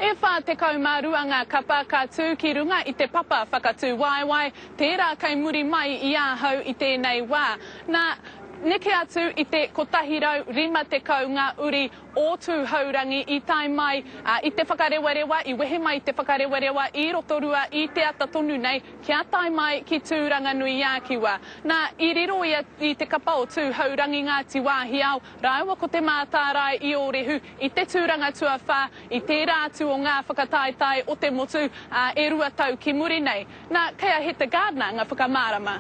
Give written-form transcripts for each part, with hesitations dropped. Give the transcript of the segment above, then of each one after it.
E 42 ngā kapa ka tū ki runga i te papa whakatū waewae, tērā kei muri mai i ahau i tēnei wā. Nā, neke atu i te 150 ngā uri o Tūhourangi i tae mai i Te Whakarewarewa, i wehe mai i Te Whakarewarewa i Rotorua i te ata tonu nei kia tae mai ki Tūranganui-ā-Kiwa. Nā, i riro ia i te kapa o Tūhourangi Ngāti Wāhiao rāua ko Te Mātārae i Ōrehu i te tūranga tuawhā i tērā atu o ngā whakataetae o te motu, ā, e rua tau ki muri nei. Nā, kei a Heta Gardiner ngā whakamārama.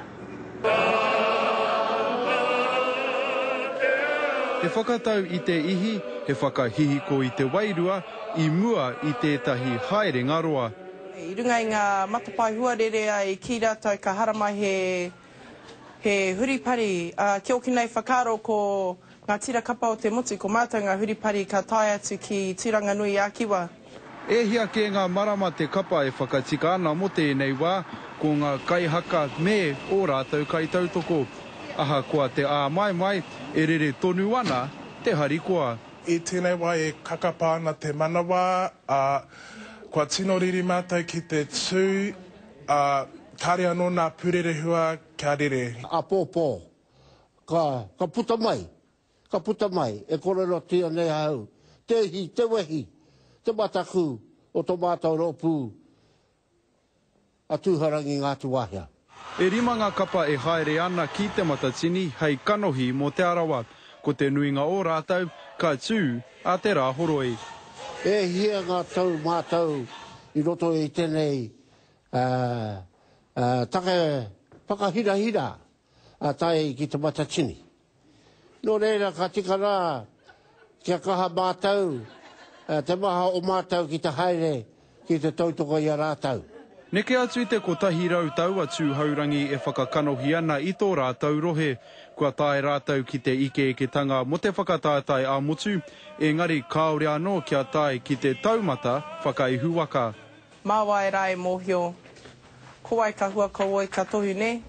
He whakatau i te ihi, he whakahihiko i te wairua i mua i tētahi haerenga roa. I runga i ngā matapae huarere ai kī rātou ka haramai he He huripari, ā, ki ōku nei whakaaro ko ngā tira kapa o te motu, ko mātou ngā huripari ka tae atu ki Tūranganui-ā-Kiwa. E hia kē ngā marama te kapa e whakatika ana mō tēnei wā, ko ngā kaihaka me ō rātou kaitautoko. Ahakoa te āmaimai, e rere tonu ana te harikoa. I tēnei wā e kakapa ana te manawa, ā, kua tino riri mātou ki te tū, Ā, kāre anō nā pūrerehua kia rere. Āpōpō, ka, ka puta mai, ka puta mai, e kōrerotia nei ahau, te ihi, te wehi, te mataku o tō mātou rōpū a Tūhourangi Ngāti Wāhia. E rima ngā kapa e haere ana ki Te Matatini hei kanohi mō Te Arawa. Ko te nuinga o rātou, ka tū a Te Rāhoroi. E hia ngā tau mātou i roto i tēnei take whakahirahira a tae ki Te Matatini. Nō reira ka tika rā kia kaha mātou, te maha o mātou ki te haere ki te tautoko i a rātou. Neke atu i te 100 tau a Tūhourangi e whakakanohi ana i tō rātou rohe. Kua tae rātou ki te ikeiketanga mō te whakataetae ā-motu, engari kāore anō kia tae ki te taumata whakaihuwaka. Mā wai rā e mōhio ko wai ka hua ko woi ka tohu nē?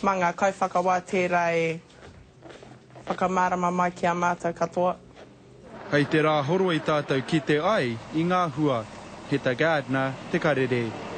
Mā ngā kaiwhakawā tērā e whakamārama mai ki a mātou katoa. Hei te Rāhoroi tātou kite ai i ngā hua. Heta Gardner, Te Karere.